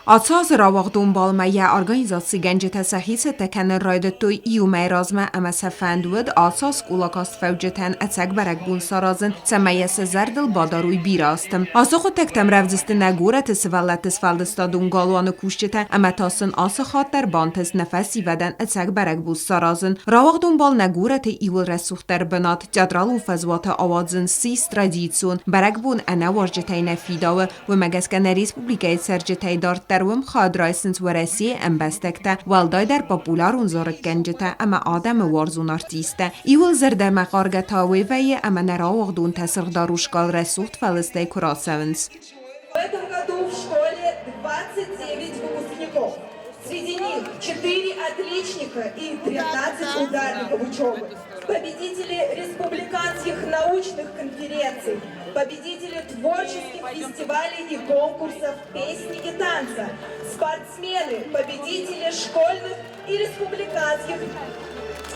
Ацы азы рауагъдон балмӕ йӕ организацигӕнджытӕ сӕхи цӕттӕ кӕнын райдыдтой иу мӕй размӕ ӕмӕ сӕ фӕнд уыд ацы аз скъола кастфӕуджытӕн ӕцӕг бӕрӕгбон саразын, цӕмӕй йӕ сӕ зӕрдыл бадарой бирӕ азты. Ацы хъуыддӕгтӕм рӕвдз сты нӕ горӕты сывӕллӕтты сфӕлдыстадон галуаны кусджытӕ ӕмӕ та сын ацы хатт дӕр бантыст нӕ фӕсивӕдӕн ӕцӕг бӕрӕгбон саразын. Рауагъдон бал нӕ горӕты иууыл рӕсугъддӕр бынат, театралон фӕзуаты ауадзын ссис традицион. Бӕрӕгбон ӕнӕ уазджытӕй нӕ фидауы. Уымӕ гӕсгӕ нӕ республикӕйы цӕрджытӕй дарддӕр уым хайад райсынц Уӕрӕсейы ӕмбӕстӕгтӕ, уӕлдайдӕр популярон зарӕггӕнджытӕ ӕмӕ адӕмы уарзон артисттӕ. Иуыл зӕрдӕмӕхъаргӕ та уый вӕййы, ӕмӕ нӕ рауагъдонтӕ сырхдарускал рӕсугъд фӕлыстӕй куы рацӕуынц. В этом году в школе 29 выпускников. Среди них 4 отличника и 13 ударников учебы. Победители республиканских научных конференций, победители творческих фестивалей и конкурсов песни и танца, спортсмены, победители школьных и республиканских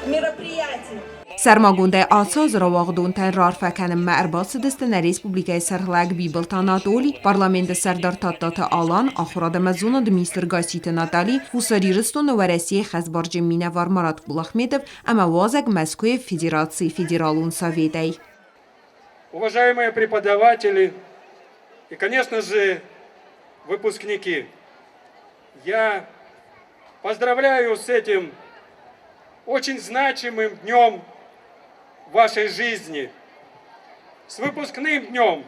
мероприятий. Сӕрмагондӕй ацы аз рауагъдонтӕн раарфӕ кӕнынмӕ ӕрбацыдысты нӕ республикӕйы сӕргълӕг Бибылты Анатоли, Парламенты сӕрдар Тадтаты Алан, ахуырад ӕмӕ зонады министр Гасситы Натали, Хуссар Ирыстоны Уӕрӕсейы хӕсбарджын минӕвар Марат Кулахметов ӕмӕ уазӕг Мӕскуыйы Федерацийы Федералон Советӕй. Уважаемые преподаватели и, конечно же, выпускники, я поздравляю с этим очень значимым днем вашей жизни, с выпускным днем.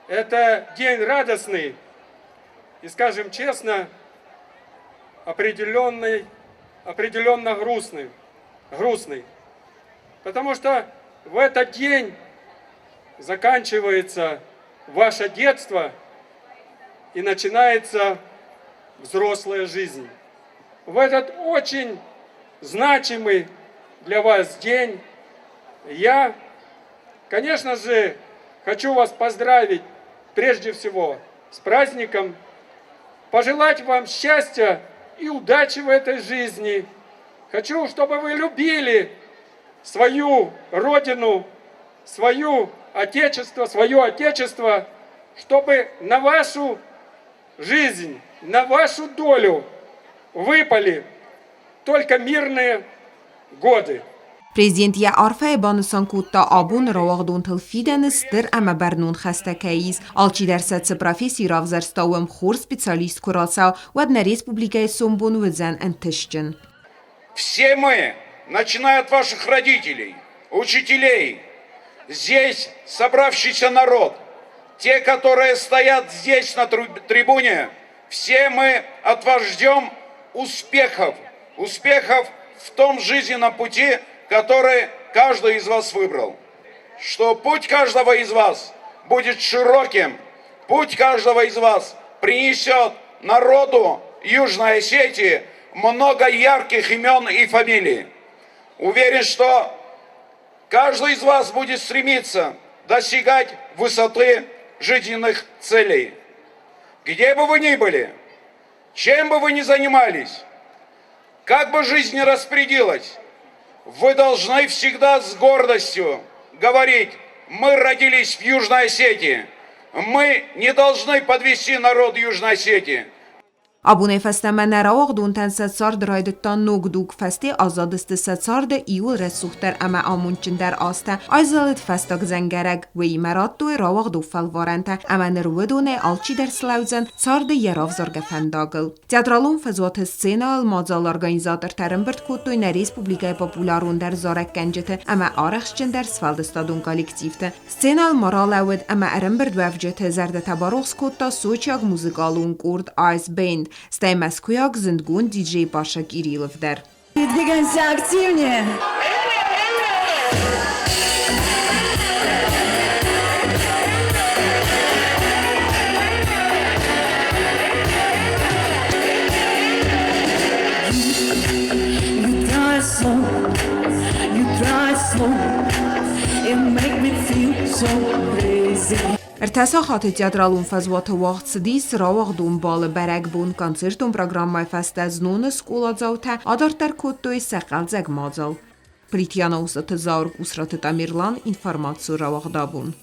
Это день радостный и, скажем честно, определенный, определенно грустный, грустный. Потому что в этот день заканчивается ваше детство и начинается взрослая жизнь. В этот очень значимый для вас день я, конечно же, хочу вас поздравить прежде всего с праздником, пожелать вам счастья и удачи в этой жизни. Хочу, чтобы вы любили свою родину, свою отечество, свое отечество, чтобы на вашу жизнь, на вашу долю выпали только мирные годы. Президент йӕ арфӕйы банысан кодта, абон рауагъдонтыл фидӕны стыр ӕмӕ бӕрнон хӕстӕ кӕй ис. Алчидӕр сӕ цы професси равзӕрста, уым хорз специалист куы рацӕуа, уӕд нӕ республикӕйы сомбон уыдзӕн ӕнтыстджын. Все мы, начиная от ваших родителей, учителей, здесь собравшийся народ, те, которые стоят здесь на трибуне, все мы от вас ждем успехов, успехов в том жизненном пути, который каждый из вас выбрал. Что путь каждого из вас будет широким, путь каждого из вас принесет народу Южной Осетии много ярких имен и фамилий. Уверен, что каждый из вас будет стремиться достигать высоты жизненных целей. Где бы вы ни были, чем бы вы ни занимались, как бы жизнь ни распорядилась, вы должны всегда с гордостью говорить, мы родились в Южной Осетии, мы не должны подвести народ Южной Осетии. Абонӕй фӕстӕмӕ нӕ рауагъдонтӕн сӕ цард райдыдта ног дуг, фӕсте аззадысты сӕ царды иууыл рӕсугъддӕр ӕмӕ амондджындӕр азтӕ. Айзӕлыд фӕстаг дзӕнгӕрӕг, уыимӕ радтой рауагъдон фӕлварӕнтӕ ӕмӕ ныр уыдонӕй алчидӕр слӕудзӕн царды йӕ равзаргӕ фӕндагыл. Театралон фӕзуаты сценӕйыл мадзалы организатортӕ ӕрӕмбырд кодтой нӕ республикӕйы популярондӕр зарӕггӕнджыты ӕмӕ арӕхстджындӕр сфӕлдыстадон коллективты. Сценӕйыл ма ралӕууыд ӕмӕ ӕрӕмбырдуӕвджыты зӕрдӕтӕ барухс кодта сочиаг музыкалон къорд Ice Band, стӕй мӕскуыйаг зындгонд диджей Паша Кириллов дӕр. Двигаемся активнее! You drive slow, you drive slow, you make me feel so crazy. Ӕртӕ сахаты театралон фӕзуаты уагъд цыдис рауагъдон балы бӕрӕгбон. Концертон программӕйы фӕстӕ зноны скъоладзаутӕ адарддӕр кодтой сӕ хъӕлдзӕг мадзал. Плитьяна Усаты Заур, Къусраты Тамерлан, информацийы рауагъдабон.